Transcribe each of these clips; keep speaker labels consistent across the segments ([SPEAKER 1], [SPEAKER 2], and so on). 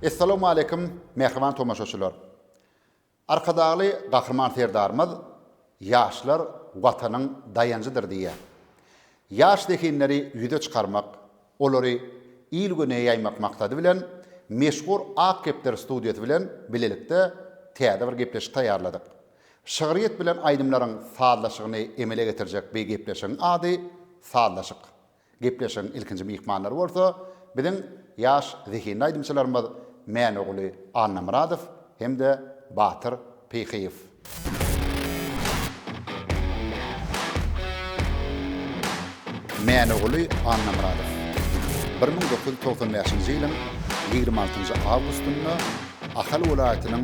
[SPEAKER 1] Essalawmaleýkim, mähriban tomaşaçylar! Arkadagly Gahryman Serdarymyz Ýaşlar Watanyň daýanjydyr diýýär. Ýaş zehinleri ýüze çykarmak, olary il-güne ýaýmak maksady bilen, meşhur Ak kepderi studiýasy bilen bilelikde täze bir gepleşik taýýarladyk. Şygryýet bilen aýdymlaryň sazlaşygyny emele getirjek bi gepleşigiň ady Sazlaşyk. Gepleşigiň ilkinji myhmanlary bolsa biziň ýaş zehinli aýdymçylarymyz Mäneguly Annamyradow hem-de Batyr Pyhyýew. Mäneguly Annamyradow 1995-nji ýylyň 26-njy awgustynda Ahal welaýatynyň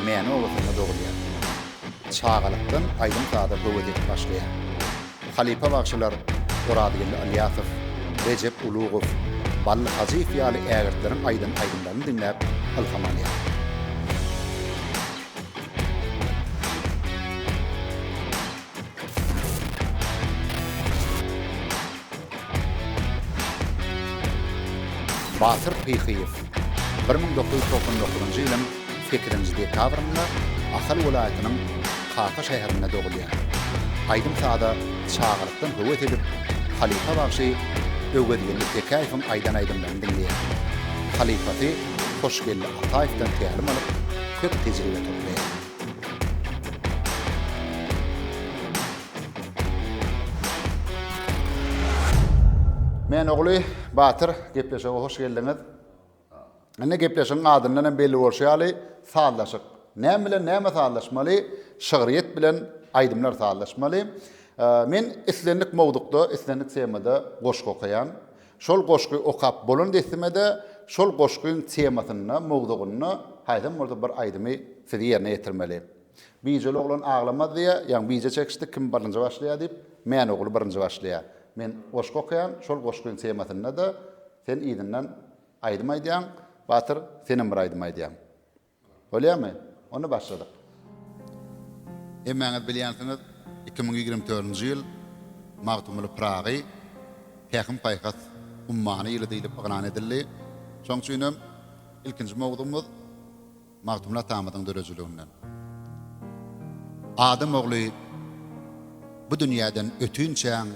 [SPEAKER 1] Mäne obasynda dogulýar. Çagalykdan aýdym-saza höwes edip başlaýar. Halypa bagşylar Orazgeldi Ylýasow, Rejep Ulugow, Bally Hajyýew ýaly ägirtleriň aýdan aýdymlaryny diňläp ylham alýar. Batyr Pyhyýew 1999-njy ýylyň sekizinji dekabrynda Ahal welaýatynyň Kaka şäherinde dogulýar. Aýdym-saza çagalykdan höwes edip, halypa bagşy Öwezgeldi Tekäýewiň aýdan aýdymlaryny diňleýär. Halypasy Hoşgeldi Ataýewden tälim alyp, köp tejribe toplaýar. Mänoguly Batyr, gepleşige hoş geldiňiz. Indi gepleşigiň adyndan hem belli bolşy ýaly, sazlaşyk. Näme bilen näme sazlaşmaly? Şygryýet bilen aýdymlar sazlaşmaly. Men islendik mowzukda, islendik temada goşgy okaýan. Şol goşgy okap bolan dessime-de, şol goşgyň temasynda, mowzugynda haýsam bolsa bir aýdymy siz ýerine ýetirmeli. Bijeli oglan aglamaz diýýär, ýagny bije çekişdi, kim birinji başlaýar diýip, Mänoguly birinji başlaýar. Men goşgy okaýan, şol goşgyň temasynda-da sen yzyndan aýdym aýdýaň, Batyr, senem bir aýdym aýdýaň. Bolýarmy? Onda başladyk. Hemmäňiz bilýänsiňiz, 2024-nji ýyl Magtymguly Pyragy Pähim-paýhas ummany ýyly diýlip yglan edildi. Şonuň üçinem ilkinji mowzugymyz Magtymguly atamyzyň döredijiliginden. Adam ogly bu dünýäden ötünçäň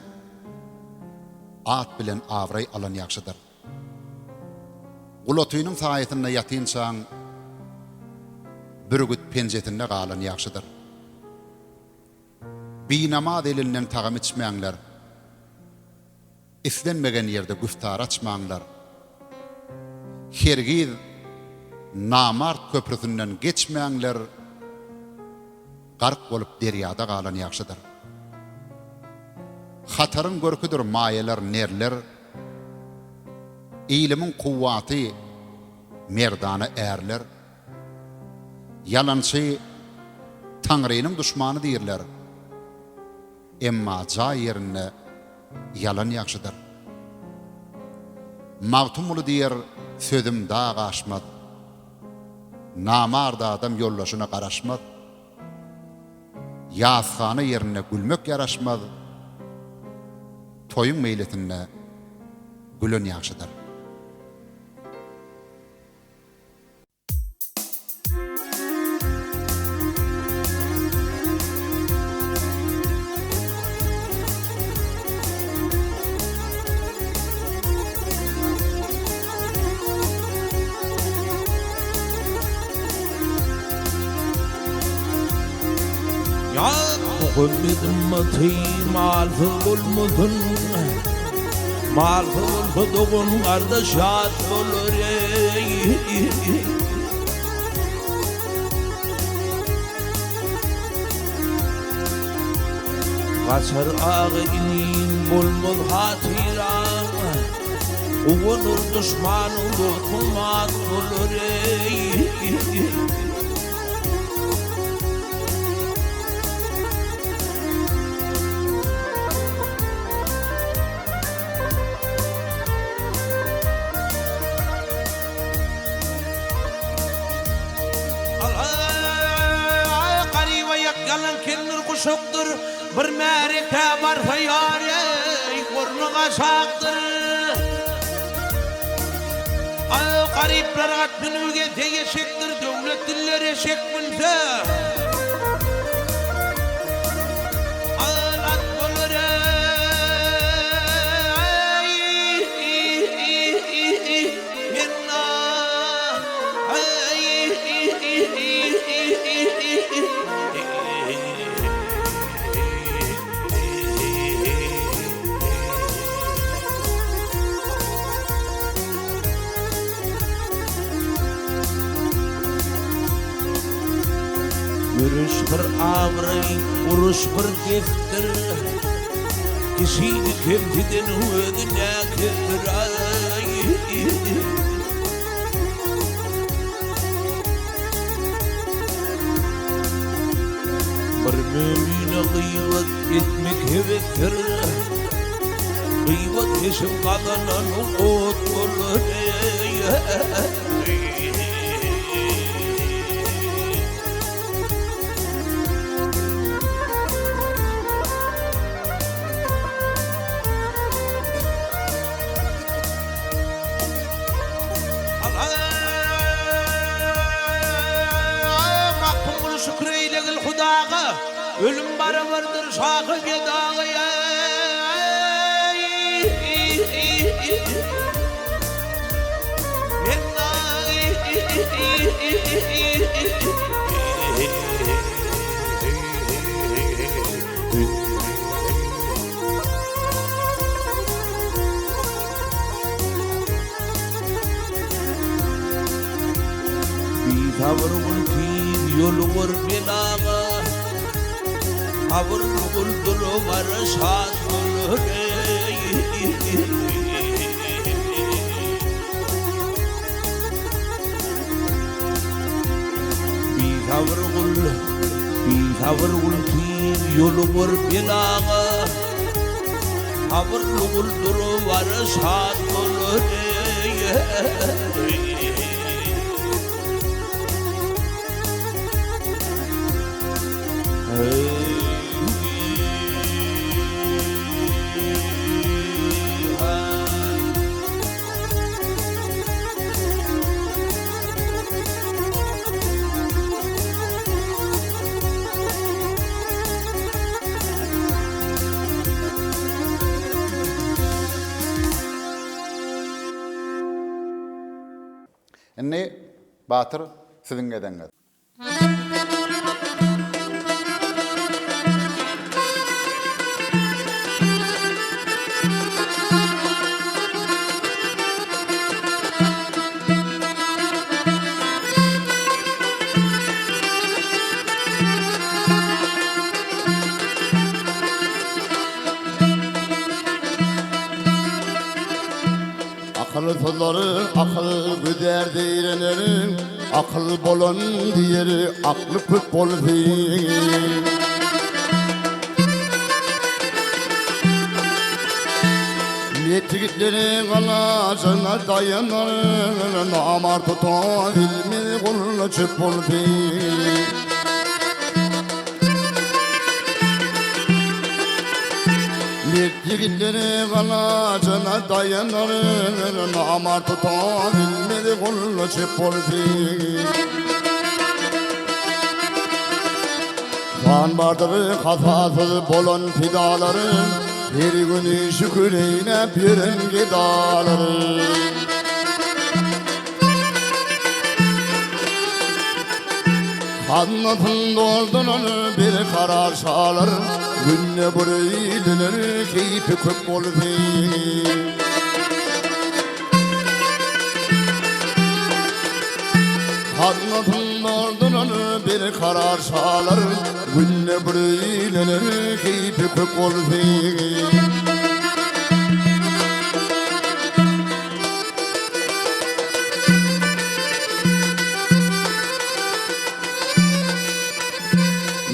[SPEAKER 1] at bilen abraý alan ýagşydyr. Gulatynyň saýasynda ýatynçaň bürgüt penjesinde galan ýagşydyr. Binamaz elinden tagam içmäňler. Islenmegen ýerde güftar açmaňlar. Hergiz namart köprüsinden geçmäňler, gark bolup derýada galan ýagşydyr. Hataryň görküdir maýalar, nerler, Ilimiň kuwwaty merdana ärler. Ýalançy Taňrynyň duşmany diýrler. Emma jaý ýerinde ýalan ýagşydyr. Magtymguly diýer sözüm dag aşmaz. Namart adam ýoldaşyna garaşmaz. Ýashana ýerinde gülmek ýaraşmaz, Toýuň meýlisinde gülen ýagşydyr.
[SPEAKER 2] Muhammet ymmaty malsyz bolmasyn, Malsyz bolsa dogan gardaş ýat bolar eý. Gaçar aga-iniň bolmaz hatyraň, Guwanur duşmanyň dostuň mat bolar eý. Garyba ýakýalan kendir guşakdyr, Bir märekä barsa ýar eý, orny gaşakdyr. Garyplar at münüp gelse eşekdir, döwletliler eşek münse, al at bolar eý, men Ýörüş bir abraý, uruş bir depdir. Kişini kemsiden özi näkesdir aý. Bir mömine gyýbat etmek hebesdir. Gyýbat keşip gazanan ot bolar eý. Magtymguly şükür eýlegil Hudaga, Ölüm barabardyr şahy gedaga. Bisabyr gul tiz ýolugar belaga, Sabyrly gul durubar şat bolar eý. Bisabyr gul, bisabyr gul tiz ýolugar belaga, Sabyrly gul durubar şat bolar eý.
[SPEAKER 1] Indi Batyr siziň gezegiňiz.
[SPEAKER 3] Akylsyzlary akyl güzer zeýreneriň, Akyl bolan diýeri akly köp bolsun. Mert ýigitleriň galajyna daýanar, Namart tutan bilmez guluna çöp bolsun. Mert ýigitleri galajyna daýanar, Namart tutan bilmez guluna çöp bolsun. San bardyr hasasyz bolan pidalary, Her güni şükür eýläp ýören gedalary. Haznasyn dolduran bir karar şalar, Günde bir öýlener keýpi kök bolsun. Haznasyn dolduran bir karar şalar, Günde bir öýlener keýpi kök bolsun.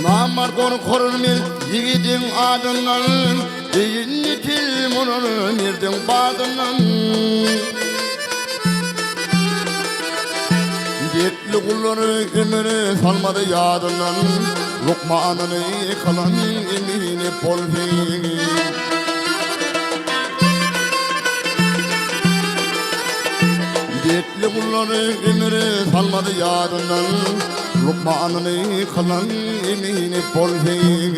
[SPEAKER 3] Namart gorkar mert ýigidiň adyndan, Beýnini tilmurar merdiň badyndan. Dertli gullar ömüri salmady ýadyndan, Lukmanyny kylan emini bolsun. Dertli gullary ömüre salmady ýadyndan, Lukmanyny kylan emini bolsun.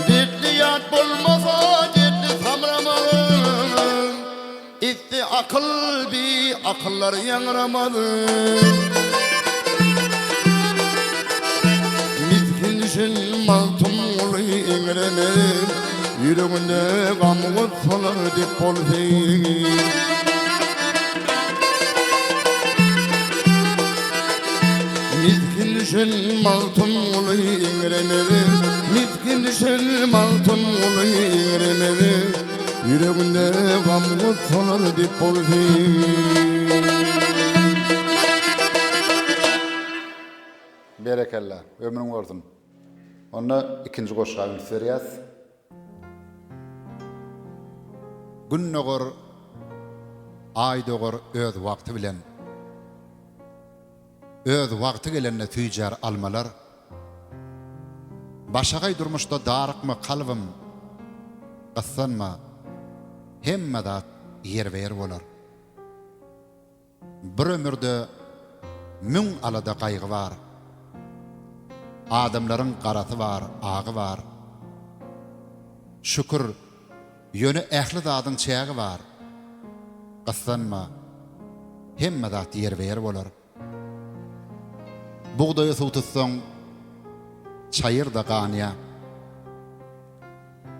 [SPEAKER 3] Dertli ýat bolmasa dertli samramaz. Etdi akyl bi akyllar ýaňramaz. Misgin düşen Magtymguly eňremez, Ýüreginde gam-gussalar dep bolsun. Misgin düşen Magtymguly eňremez, Misgin düşen Magtymguly eňremez. Ýüreginde gam-gussalar dep bolsun.
[SPEAKER 1] Berekella, ömrüň bolsun. Onda ikinji goşga üns berýäs. Gün dogar, Aý dogar öz wagty bilen. Öz wagty gelende süýjär almalar. Başagaý durmuşda darykma kalbym, Gyssanma, hemme zat ýerbe-ýer bolar. Bir ömürde müň alada-gaýgy bar. Adamlaryň garasy bar, agy bar. Şükür, ýöne ähli zadyň çägi bar. Gyssanma, hemme zat ýerbe-ýer bolar. Bugdaýa suw tutsaň, çaýyr-da ganýa.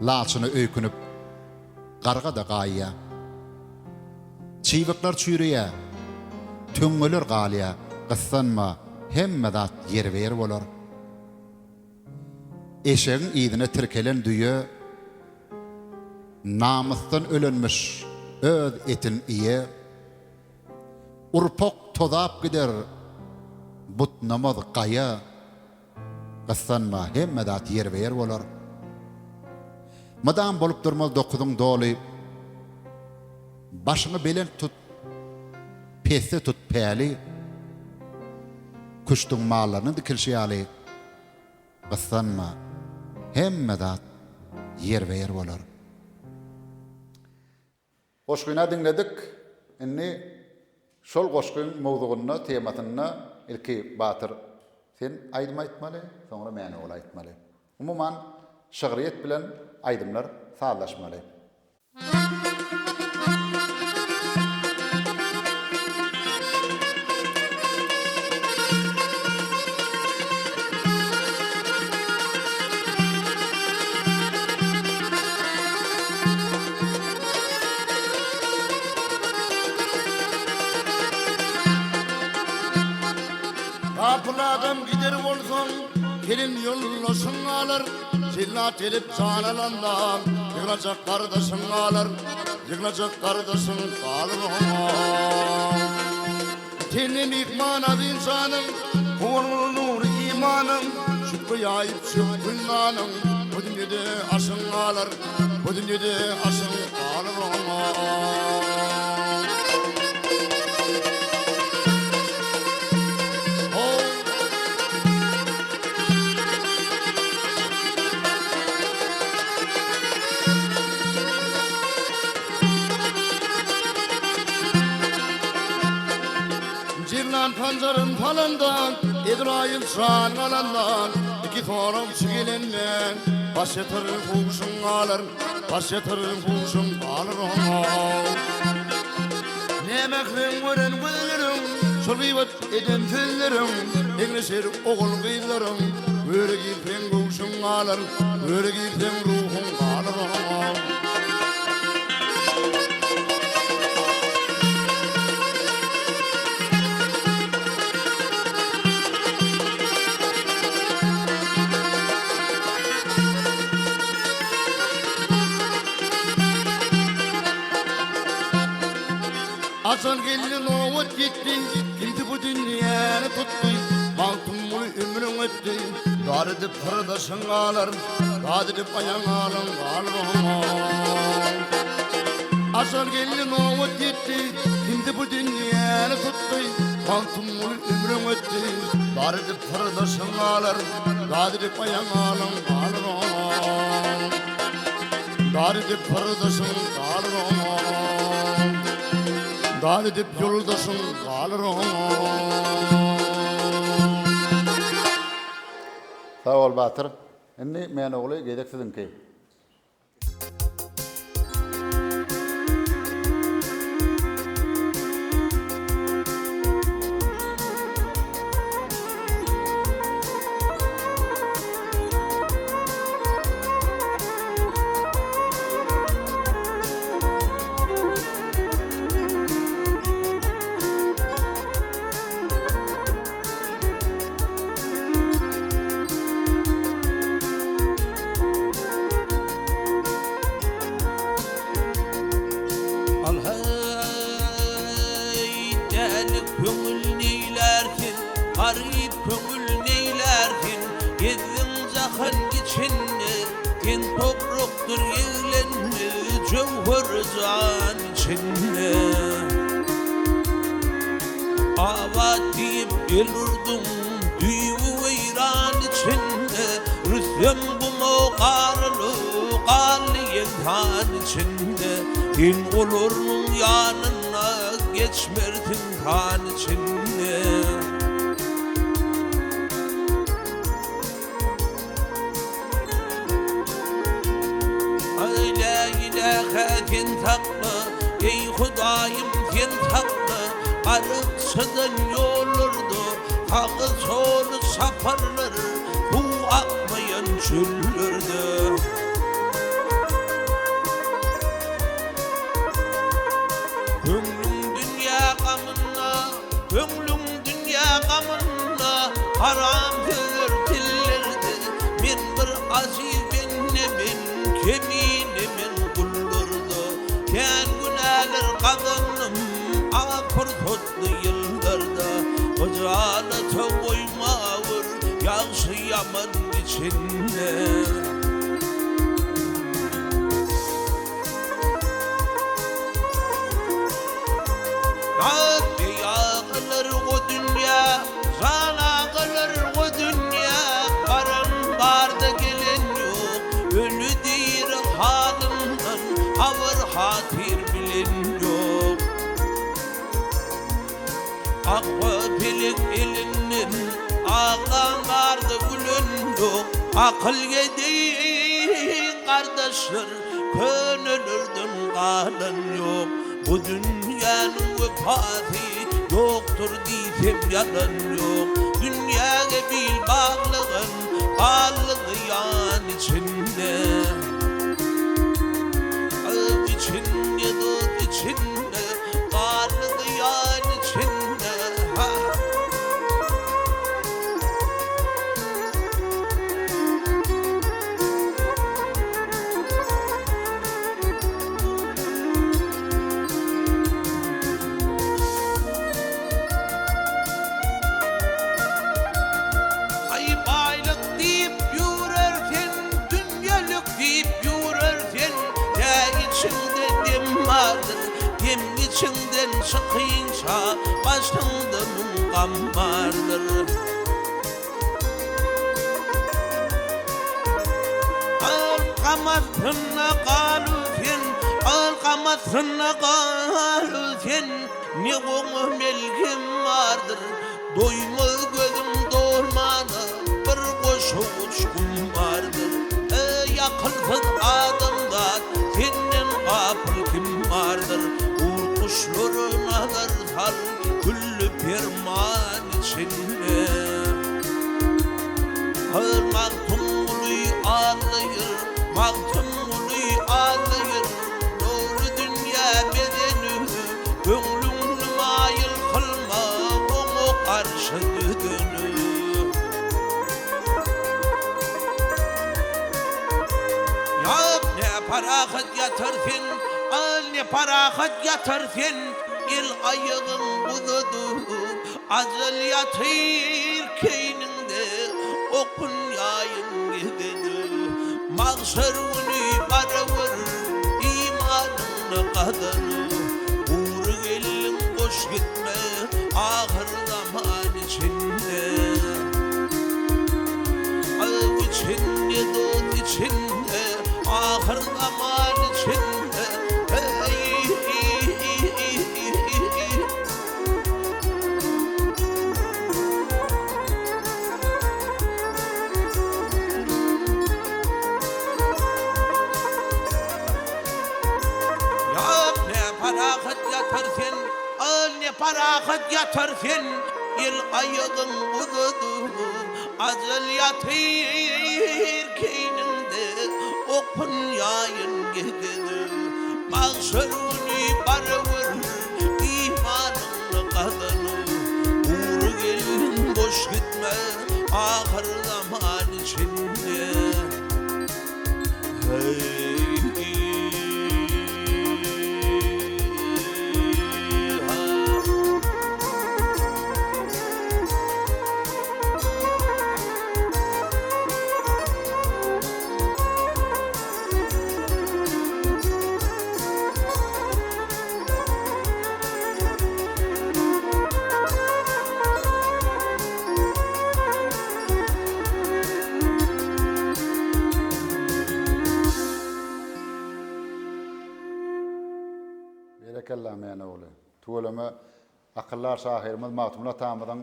[SPEAKER 1] Laçyna öýkünip, garga-da gaýýa. Çybyklar çüýreýä, töňňeler galýa, gyssanma, hemme zat ýerbe-ýer bolar. Eşegiň yzyna tirkelen düýe namysdan ölenmiş, öz etin iýe. Urpak tozap gider, butnamaz gaýa. Gyssanma, hemme zat ýerbe-ýer bolar. Mydam bolup durmaz dokuzyň doly. Başyňy belent tut, pesde tut päli. Küşdüň mallarynyň dikilşi ýaly, gyssanma, hemme zat ýerbe-ýer bolar. Goşgyny diňledik. Indi şol goşgyň mowzugynda, temasynda ilki Batyr sen aýdym aýtmaly, soňra Mäne ogly aýtmaly. Umuman, şygryýet bilen aýdymlar sazlaşmaly.
[SPEAKER 3] Gapyl adam gider bolsaň, Gelen ýoldaşyň galar, Jellat gelip jan alanda, Ýygnajak gardaşyň galar, Ýygnajak gardaşyň galar. Tende myhman azyz janyň, Howalgul nury imanyň, Şükre ýaýyp çökgün nanyň, Bu dünýede aşyň galar, Bu dünýede aşyň galar. Jylan panjaryn salanda, Ezraýyl jan alanda, Iki soragçy gelende, Baş ýatyr huşuň galar, Baş ýatyr huşuň galar. Nämährem gören gözleriň, Şol gybat eden sözleriň, Eňleşer ogul-gyzlaryň, Göre girseň göwşüň galar, Göre girseň ruhuň galar. Ajal geldi nobat ýetdi, Kimsi bu dünýäni tutdy, Magtymguly ömrüň ötdi, Zar edip syrdaşyň galar, Zat edip aýaň alyň galar. Ajal geldi nobat ýetdi, Kimsi bu dünýäni tutdy, Magtymguly ömrüň ötdi. ýetdi, Dar edip syrdaşyň galar, Dat edip aýaň alyň galar oň. Dar edip syrdaşyň galar oň. Dat edip ýoldaşyň galar oň.
[SPEAKER 1] Sag bol Batyr. Indi Mäne ogly gezek siziňki.
[SPEAKER 2] Al heý, däli köňül neýlär sen, Garyp köňül neýlär sen, Gezdiň jahan içinde, Sen toprakdyr eglenme, Jöwher jan içinde. Abat diýip el urduň, Düýbi weýran içinde, Rüstem guma garylyp, Galdy ýegsan içinde. Sen olaryň ýanynda, Geçmersiň san içinde. Aý lä ilähä sen sakla, Eý Hudaýym sen sakla, Garyp çyzan ýollarda, Sagy soly çaparlar, Suw akmaýan çöllerde. Köňlüň dünýä gamynda, Köňlüň dünýä gamynda, Haram sözler dillerde, Men bir aziz bende men, Kemine men gullarda. Kän günäler gazandym, Az pursatly ýyllarda. Hyjalata goýmawur, Ýagşy-ýaman içinde. Beýagalar o dünýä, jan agalar o dünýä, Baran barda gelen ýok, öli diri halyndan habar-hatyr bilen ýok. Akba pelek elinden aglan barda gülen ýok, Akyl gedeýin gardaşlar, Könelerden galan ýok, Bu dünýäniň wepasy ýokdur diýsem ýalan ýok. Dünýäge bil baglagan galdy zyýan içinde. Içinde dost içinde galdy zyýan içinde. Ha. Aý baýlyk diýip ýürer sen, dünýelik diýip ýürer sen, Tä içiňde dem bardyr, dem içiňden çykynça başyňda müň gam bardyr. Al gam astynda galyp sen, Al gam astynda galyp sen, Ne goňa melhem bardyr, Doýmaz gözüň dolmana, Bir goşa uçgun bardyr. Eý, akylsyz adamzat, Senden gapyl kim bardyr? Gurt-guşlara nazar sal, Külli perman içinde. Hyr Magtymguly aglaýyr, Magtymguly aglaýyr, Nury dünýä bedeni, Köňlüňni maýyl kylma, Oňa garşy düzeni. Ýa ne parahat ýatar sen, Al ne parahat ýatar sen, El-aýagyň uzadyp, Ajal ýatyr keýniňde, Okun ýaýyn gezedi. Magşar güni barawer, Imanyňny gazan. Gury geldiň boş gitme, Ahyr zaman. içinde. Al içinde dost içinde, ahyr zaman içinde. Hey! Ýok, ne parahat ýatar sen, Al, ne parahat ýatar sen, El aýagyň uzadyp, Ajal ýatyr keýniňde, Okun ýaýyn gezedip. Magşar güni barybir, Imanyňny gazanyp, Gury geldiň boş gitme, Ahyr zaman içinde.
[SPEAKER 1] Berekella Mäne ogly. Tüweleme akyldar şahyrymyz Magtymguly atamyzyň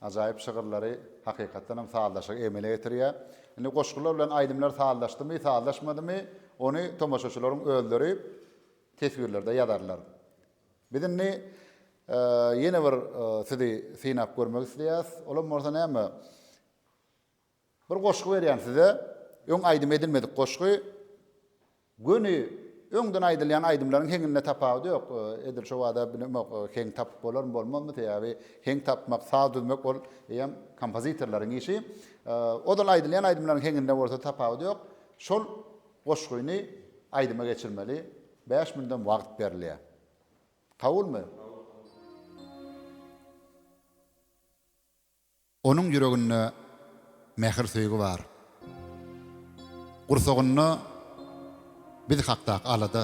[SPEAKER 1] ajaýyp şygyrlary hakykatdan hem sazlaşygy emele getirýär. Indi goşgular bilen aýdymlar sazlaşdymy, sazlaşmadymy, ony tomaşaçylaryň özleri teswirlerde ýazarlar. Biz indi ýene bir sizi synap görmek isleýäris. Olam bolsa näme? Bir goşgy berýän size. Öň aýdym edilmedik goşgy. Göni öňden aýdylýan aýdymlaryň heňinde tapawudy ýok. Edil şo bada bilemok heň tapyp bolarmy bolmazmy sebäbi heň tapmak, saz düzmek ol eýýäm kompozitorlaryň işi. Ozal aýdylýan aýdymlaryň heňinde bolsa tapawudy ýok. Şol goşgyny aýdyma geçirmeli. Bäş mündem wagt berilýär. Kabulmy? Onuň ýüreginde mähir-söýgi bar. Gursagynda biz hakdaky alada.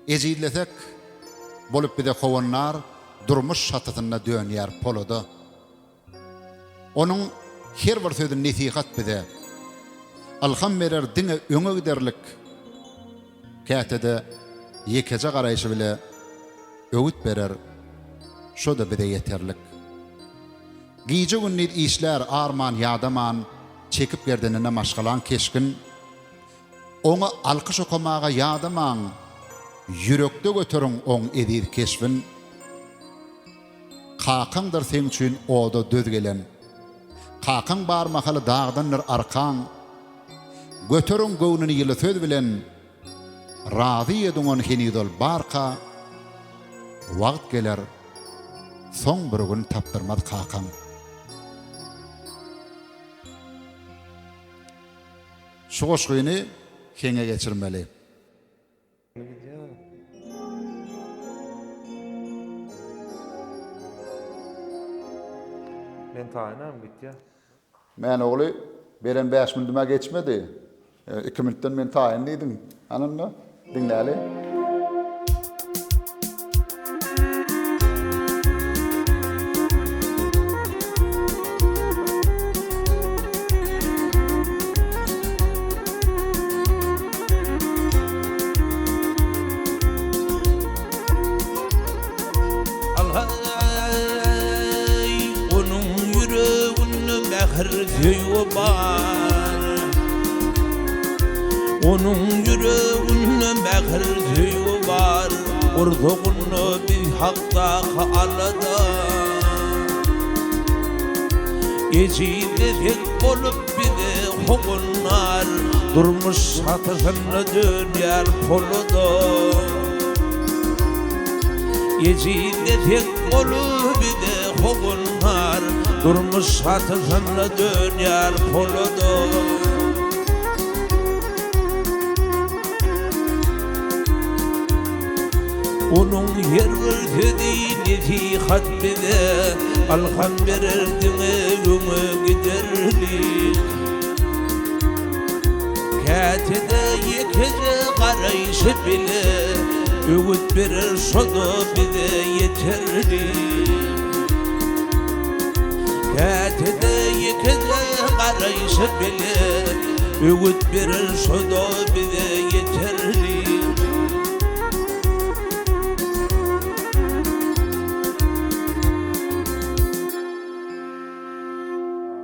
[SPEAKER 1] Ejizlesek, bolup bize howandar, durmuş şatysynda dönýär polada. Onuň her bir sözi nesihat bize. Ylham berer diňe öňe giderlik. Käte-de ýekeje garaýşy bile öwüt berer, şo-da bize ýeterlik. Gije-gündiz işlär arman-ýadaman, çekip gerdenine maşgalaň keşgin. Oňa alkyş okamaga ýadamaň, ýürekde göteriň oň eziz keşbin. Kakaňdyr seň üçin oda döz gelen. Kakaň bar mahaly dagdandyr arkaň. Göteriň göwnüni ýyly söz bilen, Razy ediň ony heniz ol barka, Wagt geler, soň bir gün tapdyrmaz kakaň. Şu goşgyny heňe geçirmeli.
[SPEAKER 4] Men taýynam gitýä.
[SPEAKER 1] Mäne ogly beren bäş mündim-ä geçmedi. Iki müntten men taýyn diýdiň. Hany onda, diňläli.
[SPEAKER 2] Alhaý, onuň ýüreginde mähir söýgi bar. Onuň ýüreginde mähir söýgi bar, Gursagynda biz hakdaky alada. Ejizlesek bolup bize howandar, Durmuş şatysynda dönýär polada. Ejizlesek bolup bize howandar, Durmuş şatysynda dönýär polada. Onuň her bir sözi nesihat bize, Ylham berer diňe öňe giderlik. Käte-de ýekeje garaýşy bile, Öwüt berer şo-da bize ýeterlik. Käte-de ýeke-de garaýşy belet, Öwüt berer şo-da bize ýeterli.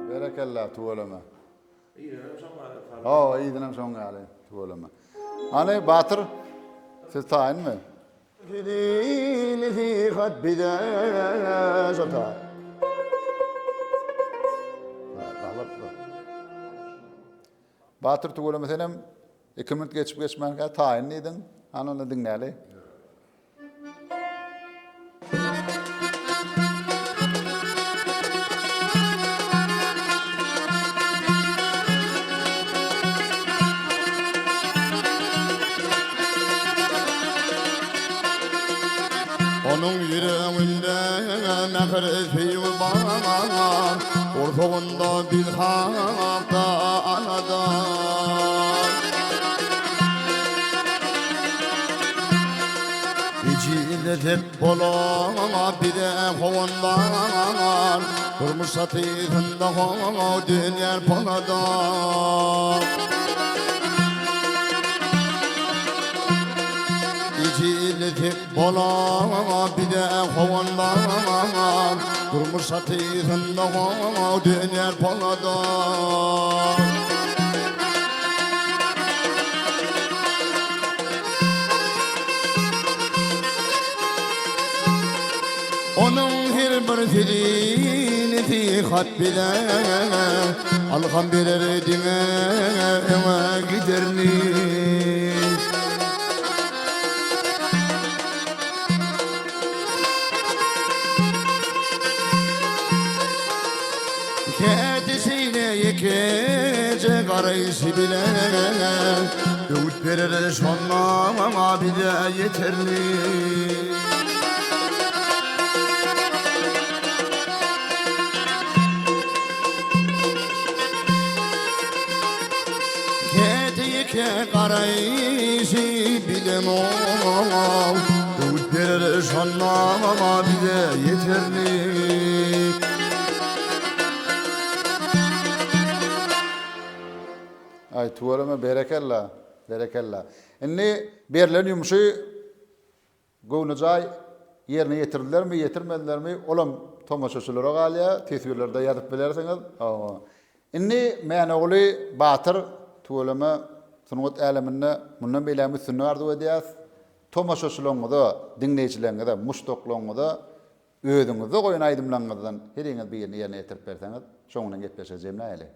[SPEAKER 1] Berekella tüweleme. Hawa yzynam şoň ýaly tüweleme. Hany Batyr siz taýynmy?
[SPEAKER 3] Sizi nesihat bize şota.
[SPEAKER 1] Batyr tüweleme senem 2 minut geçip geçmänkä taýyn diýdiň. Hany onda diňläli.
[SPEAKER 3] Onuň ýüreginde mähir söýgi bar, Gursagynda biz hakda alada. Ejizlesek bolar bize howandar, Durmuş çatysynda ho dünýär poladan. Ejizlesek bolar bize howandar, Durmuş çatysynda ho dünýär poladan. Onuň her bir sözi nesihat bize, Ylham berer diňe öňe giderli. Käte şeýle ýekeje garaýşy bile Öwüt berer şonda bize ýeterli. Käte ýeke garaýşy bile Öwüt berer şonda bize ýeterli.
[SPEAKER 1] Aý tüweleme berekella berekella. Indi berlen ýumşy göwnejaý ýerine ýetirdilermi ýetirmedilermi olam tomaşaçylara galýar teswirlerde ýazyp bilersiňiz. Hawa. Indi Mäneguly batyr tüweleme sungat äleminde mundan beýlägem üstünlik arzuw edýäs. Tomaşaçylaryňyza, diňleýjileriňize, muşdaklaryňyza Özüňizde goýan aýdymlaryňyzdan heriňiz birini ýerine ýetirip berseňiz, şoň bilen gepleşigi jemläýeli.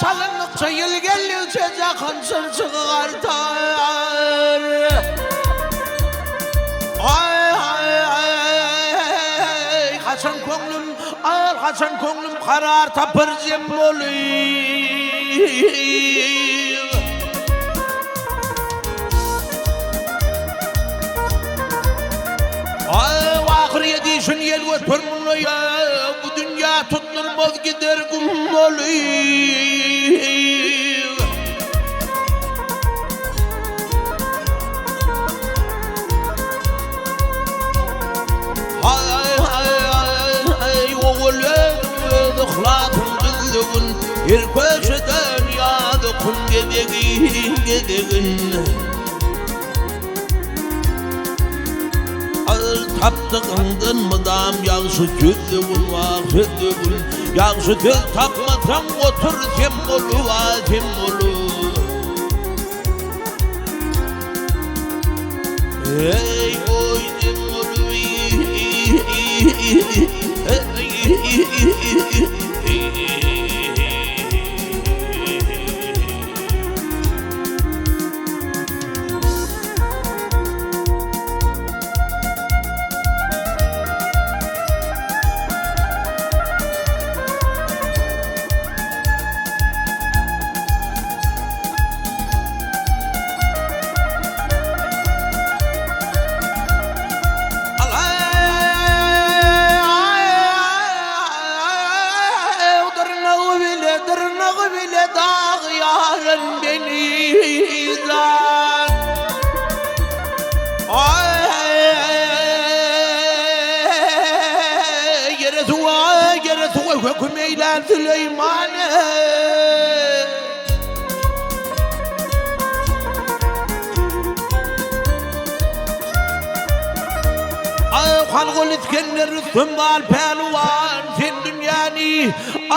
[SPEAKER 2] Çalyndykça ýyl geldikçe jahan çyrçygy artar. Aý, haçan köňlüm, aý, haçan köňlüm karar tapar jem bolyp. Aý, ahyr ýetişen ýel göter munda ýa, bu dünýä tutdurmaz gider gum bolyp. Haý-haý-haý, ogul öz yhlasyň düzlügin, Her köşeden ýazykyn gezegin, gezegin. Al tapdygyňdan mydam ýagşy sözlegin, wah, sözlegin. Ýagşy söz tapmasaň otur sem bolup, a, sem bolup. Eý, goý dem bolup, Süleýman eý. Aý Hanguly Isgender Rüstem Bal Pälwan sen dünýäni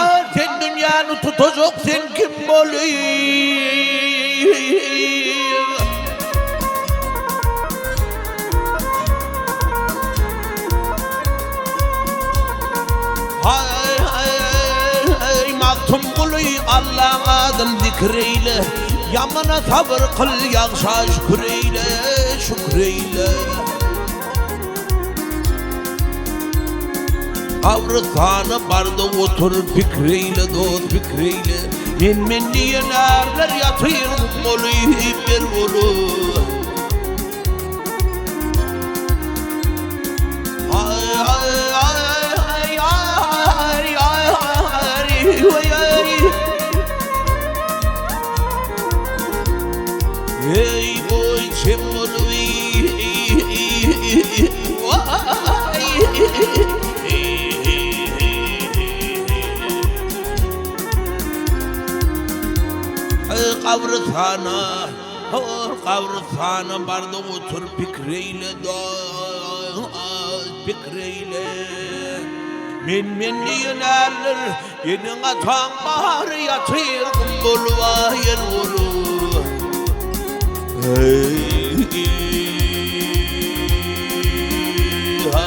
[SPEAKER 2] Aý sen dünýäni tutajak sen kim bolyň. Aý Magtymguly Allaň adyn zikr eýle, Ýamana sabyr kyl, ýagşa şükür eýle, şükür eýle. Gabrystana bar-da otur, pikir eýle dost, pikir eýle. Men-men diýen ärler ýatyr gum bolup, ýer bolup. Hey boy Gabrystana Hor gabrystana barda otur pikir eýle dost pikir eýle Men men diýen ärler eneň ataň bary ýatyr gum bolup ah ýel bolup Hey ha.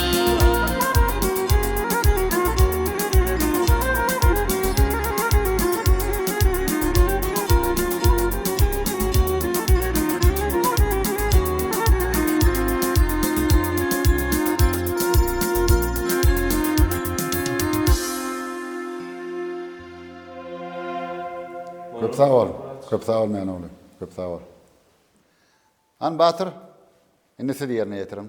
[SPEAKER 1] Köp sag bol. Köp sag bol Mäne Köp sag bol. Han Batyr, indi siz ýerine ýetiriň.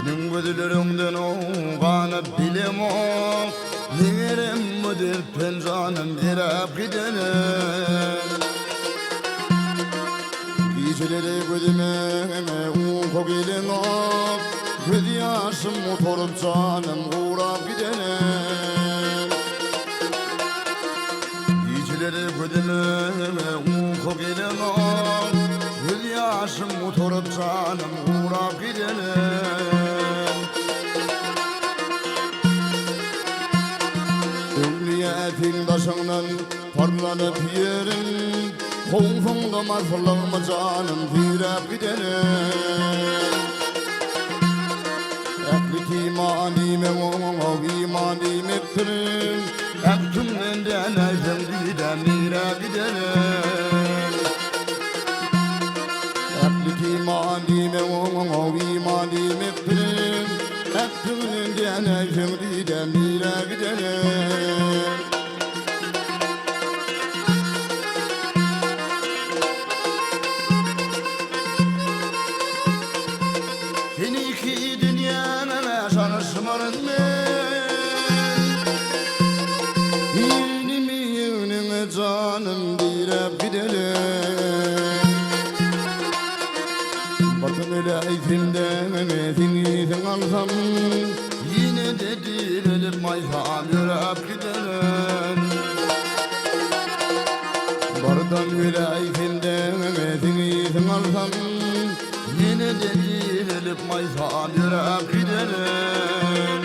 [SPEAKER 3] Seniň gözleriňden ganyp bilemok, Megerem bu dertden janym eräp gidenin. Gijeleri gözüme uky gelenok, Gözýaşym gutaryp janym gurap gidenin. Gijeleri gözüme uky gelenok, Gözýaşym gutaryp janym gurap gidenin. Öwlüýä seň daşyňdan parlanyp ýerin, Kowsaň-da maslygymy janym süýräp gidenin. Ähli iman diýmek oňa iman diýmekdir. Ähtimden dänäýseň didäm nirä giderin. Ähli iman diýmek oňa iman diýmekdir. Ähtimden dänäýseň didäm nirä giderin. Seni iki dünýäme çalyşmaryn men. Ýegnimi ýegniňe janym diräp giderin. Batym öläýsemde seň ýesiň alsam, Ýene-de direlip maýsam ýöräp giderin. Bardan öläýsemde seň ýesiň alsam, Ýene-de direlip maýsam ýöräp giderin.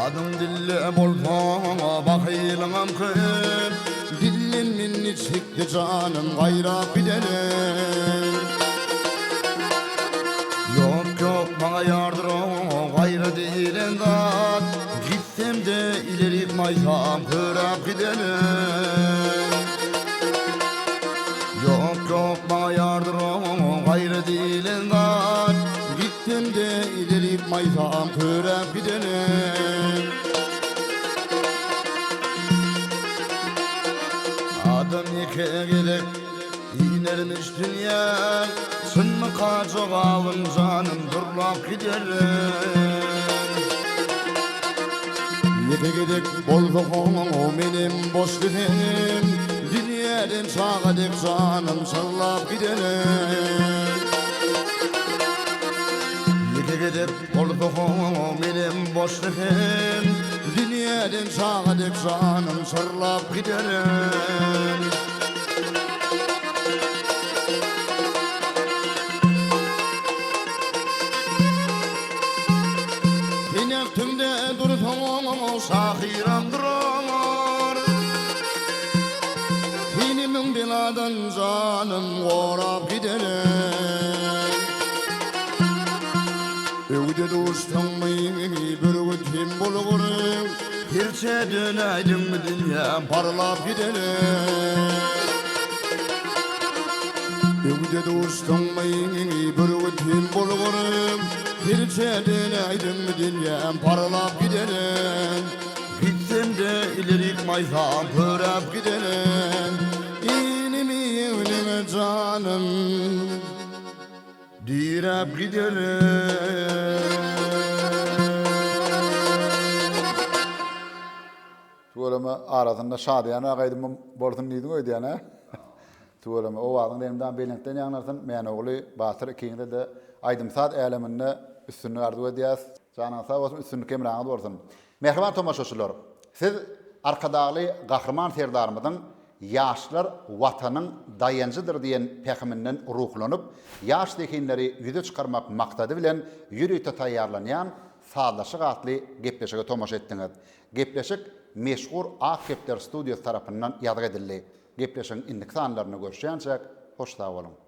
[SPEAKER 3] Adyň dille bolsa bahylyňam köp, Dillen meni çekdi janym gaýrap gidene. maňa ýardyr gaýra diýlen zat. Gitsem-de ilerik maýsam köräp giderin. Ýok, ýok, maňa ýardyr gaýra diýlen zat. Gitsem-de ilerik maýsam köräp giderin. Adam ýeke gezek Inermiş dünýä Çynmyka jogabyn janym durlap giderin. Ýeke gezek bolsa menem boş giderin Dünýäden çaga dek janym çyrlap giderin. Ýeke gezek bolsa menem boş giderin Dünýäden çaga dek janym çyrlap giderin. Sen ähtiňde dursaň, şahyram durar. Seni müň beladan janym gorap giderin. Öwde duşsaňmy, bürgüt hem bulgur. Serçä dönäýdiňmi dünýäm parlap gidene. Öwde duşsaňmy bürgüt hem bulgur. Serçä dönäýdiňmi dünýäm parlap gidene. Gitsem-de ilerik maýsam köräp gidene. Inimi egnime janym Diräp gidene.
[SPEAKER 1] Tüweleme arasynda şadyýana aýdymym bolsun diýdiň öýdýän hä? Tüweleme owazyň demdan belentden ýaňlansyn Mäne-ogly Batyr ikiňize-de aýdym-saz äleminde üstünlik arzuw edýäs. Janyňyz sag bolsun üstünlik hemraňyz bolsun. Mähriban tomaşaçylar, siz Arkadagly Gahryman Serdarymyzyň Ýaşlar Watanyň daýanjydyr diýen pähiminden ruhlanyp, ýaş zehinleri ýüze çykarmak maksady bilen ýörite taýýarlanýan Sazlaşyk atly gepleşige tomaşa etdiňiz. Gepleşik meşhur Ak kepder studiýasy tarapyndan ýazgy edildi. Gepleşigiň indiki sanlarynda görüşýänçäk, hoş sag boluň!